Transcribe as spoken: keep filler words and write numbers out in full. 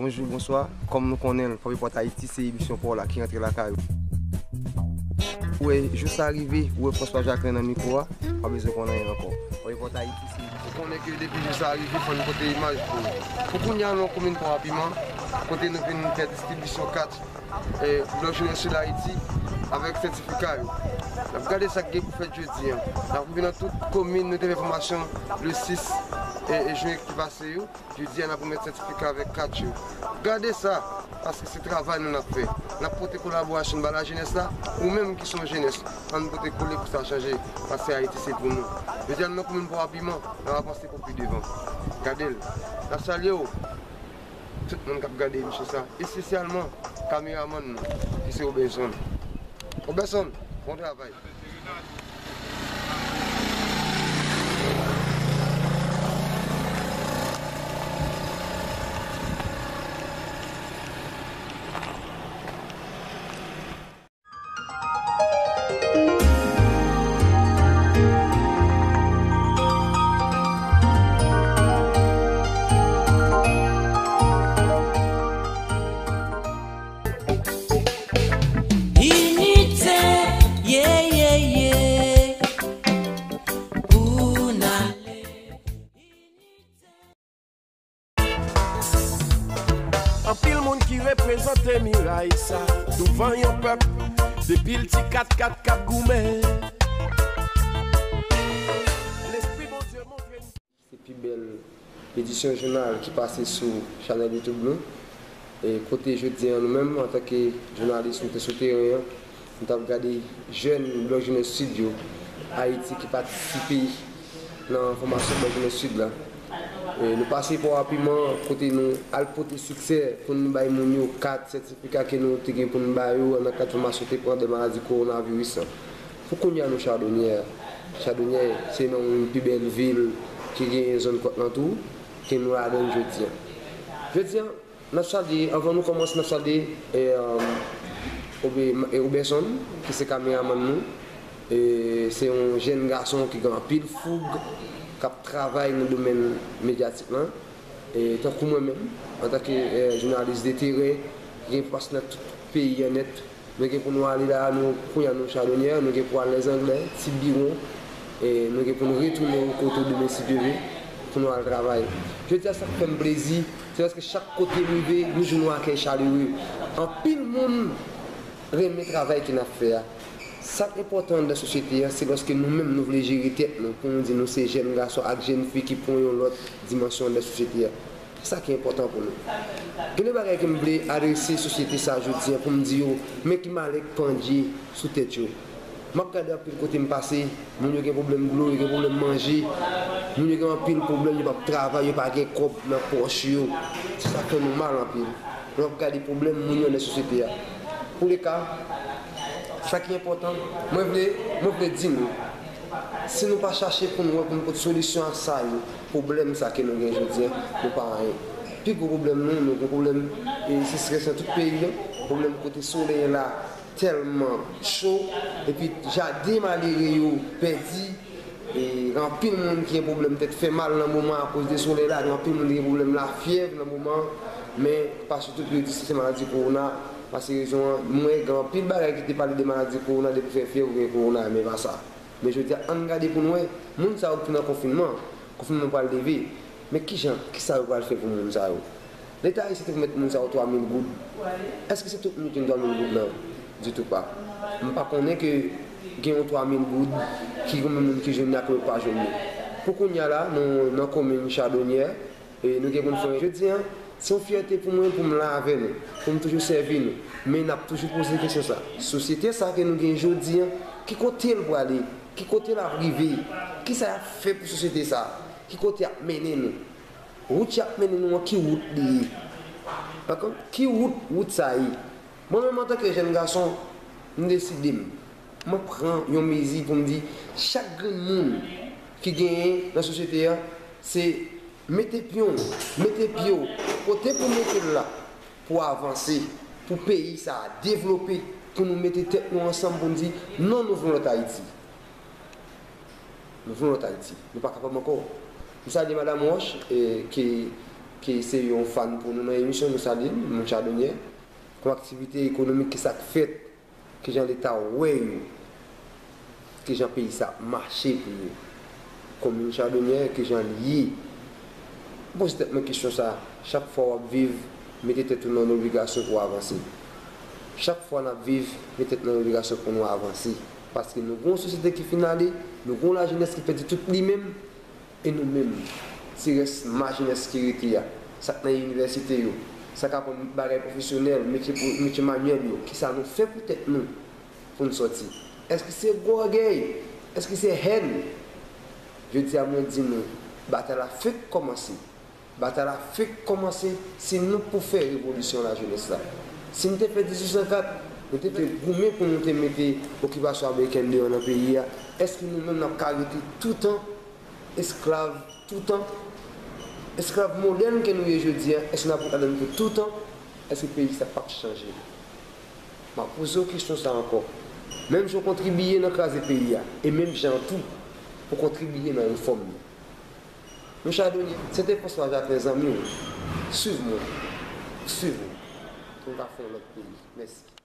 Bonjou, bonswa. Kòm nou konnen l, Fò Repòt Ayiti se emisyon pa w la ki rantre lakay ou. Ou wè, jou sa rive, ou wè François Jacquelin nan mikwo a, pa bezwen konn anyen ankò. Fò Repòt Ayiti se... Ou konnen ke depi jou sa rive, fò n pote imaj pou ou. Pou kounye a, nou komin Pòtoprens, kote nou vin fè distribisyon kat, eh, Blòk Jenès Sid Ayiti avèk sètifika yo. N ap gade sa k gen pou fèt jodi a. N ap rive nan tout komin, nou te fè fòmasyon le sis, eh, eh, jen ki pase yo. Jodi a, n ap remèt sètifika avèk kat yo. Gade sa, paske se travay nou n ap fè. N ap pote kolaborasyon ba lajenès la, ou menm ki se yon jenès, ann pote kole pou sa chanje, paske Ayiti se pou nou. Jodi a, nou nan komin Pòtoprens, n ap avanse pou pi devan. Gade l. N ap salye w, tout moun k ap gade emisyon sa, espesyalman kameramann nou, ki se Robertson. Robertson, bon travay. Inite, yeah, yeah, yeah. Pou n ale. Anpil moun ki reprezante miray sa douvan yon pèp, depi l ti kat kat k ap goumen. Lespri Bondye montre n. Se pi bèl edisyon jounal ki pase sou chanèl YouTube nou. E kote jodi a nou menm, antanke jounalis, nou te sou teren an, nou t ap gade jèn Blòk Jenès Sid yo, Ayiti, ki patisipe nan fòmasyon Blòk Jenès Sid la. E nou pase Pòtoprens, kote nou al pote siksè pou nou bay moun yo kat sètifika ke nou te gen pou nou ba yo nan kad fòmasyon te pran de maladi kowonaviris la. Pou kounye a nou Chadonyè. Chadonyè se nan youn pi bèl vil ki gen zòn kòt lan tou, ke nou ladan l jodi a. Jodi a, n ap salye, anvan nou kòmanse, n ap salye, e, um, Obe-, e, Robertson, ki se kameramann nou. E, se yon jèn gason ki gen anpil foug, k ap travay nan domèn medyatik lan. E, tankou mwen menm, antanke, e, jounalis de teren, ki gen pase nan tout peyi an nèt, nou gen pou nou ale la, nou, kounye a nou Chadonyè, nou gen pou al Lèzanglè, Ti Biwon, e nou gen pou nou retounen Okoto demen si Dye vle, pou nou al travay. Jodi a, sa k fè m plezi, se paske chak kote m rive, nou jwenn yon akèy chalere. Anpil moun renmen travay ke n ap fè a. Sa k enpòtan anndan sosyete a, se lòske nou menm nou vle jere tèt nou, pou nou di nou se jèn gason ak jèn fi ki pran yon lòt dimansyon anndan sosyete a. Se sa ki enpòtan pou nou. Gen de bagay ke m vle adrese sosyete sa jodi a pou m di yo, men ki malè k pandye sou tèt yo. M ap gade anpil kote m pase, moun yo gen pwoblèm dlo, yo gen pwoblèm manje, moun yo gen anpil pwoblèm, yo p ap travay, yo pa gen kòb nan pòch yo. Se sa k fè nou mal anpil. Lè w ap gade pwoblèm moun yo nan sosyete a. Pou le ka, sa ki enpòtan, mwen vle, mwen vle di nou, si nou pa chache pou nou wè, pou nou pot solisyon a sa yo, pwoblèm sa ke nou gen jodi a, nou pa anyen. Pi gwo pwoblèm nou, nou gen pwoblèm, e, secherès nan tout peyi a, pwoblèm kote solèy la tèlman cho, epi jaden malere yo pèdi, e, gen anpil moun ki gen pwoblèm tèt fè mal nan moman akoz de solèy la, gen anpil moun ki gen pwoblèm lafyèv nan moman, men pa sou tout yo di se maladi kowona, pa se rezon an, mwen gen anpil bagay ki te pale de maladi kowona, depi w fè fyèv ou gen kowona, men pa sa. Men jodi a, ann gade pou n wè, moun sa yo ki nan konfinman, konfinman pral leve, men kijan, kisa yo pral fè pou moun sa yo? Leta ayisyen te pwomèt moun sa yo twa mil goud. Èske se tout moun ki jwenn twa mil goud lan? Ditou pa. M pa konnen ke gen yon twa mil goud ki gen menm moun ki jwenn li ak lòt pa jwenn li. Pou kounye a la, nou nan komin Chadonyè, e nou gen pou n fè yon... Jodi a, se yon fyète pou mwen pou m la avè nou, pou m toujou sèvi nou. Men n ap toujou poze kesyon sa. Sosyete sa ke nou gen jodi a, ki kote l prale? Ki kote l ap rive? Kisa y ap fè pou sosyete sa? Ki kote y ap mennen nou? Wout y ap mennen nou an, ki wout li ye? Dakò? Ki wout, wout sa ye? Mwen menm, antanke jèn gason, m deside m. Mwen pran yon mezi pou m di, chak grenn moun ki genyen nan sosyete a, se mete pye w, mete pye w kote pou mete l la, pou avanse, pou peyi sa a devlope, pou nou mete tèt nou ansanm pou n di, non, nou vle yon lòt Ayiti. Nou vle yon lòt Ayiti. Nou pa kapab ankò. M salye Madanm Roche, e, ki Ki se yon fan pou nou nan emisyon, nou salye l, moun Chadonyè. Kòm aktivite ekonomik, ki sa k fèt, kijan Leta wè yo, kijan peyi sa ap mache pou yo. Komin Chadonyè, kijan l ye? M poze tèt mwen kesyon sa, chak fwa w ap viv, mete tèt ou nan yon obligasyon pou w avanse. Chak fwa n ap viv, mete tèt nan yon obligasyon pou nou avanse. Paske nou gen yon sosyete ki fin ale, nou gen yon lajenès ki pèdi tout li menm, e nou menm, ti rès majenès ki rete a, sa k nan inivèsite yo, sa k aprann bagay pwofesyonèl, metye, metye manyèl yo, kisa nou fè pou tèt nou pou n sòti? Èske se gwo ògèy? Èske se hèn? Jodi a, mwen di nou, batay la fenk kòmanse. Batay la fenk kòmanse si nou pou fè revolisyon lajenès la. Si n te fè dizuit san kat, nou te fè goumen pou nou te mete okipasyon amerikèn deyò nan peyi a, èske nou menm n ap ka rete toutan esklav toutan? Esklav modèn ke nou ye jodi a, èske n ap ret ladan l pou toutan? Èske peyi sa p ap chanje? M ap poze w kesyon sa ankò. Menm jan w kontribiye nan kraze peyi a, e menm jan tou, ou kontribiye nan refòm li. Nou Chadonyè, se te François Jacquelin, zanmi w. Swiv mwen. Swiv mwen. Pou n ka fè yon lòt peyi. Mèsi.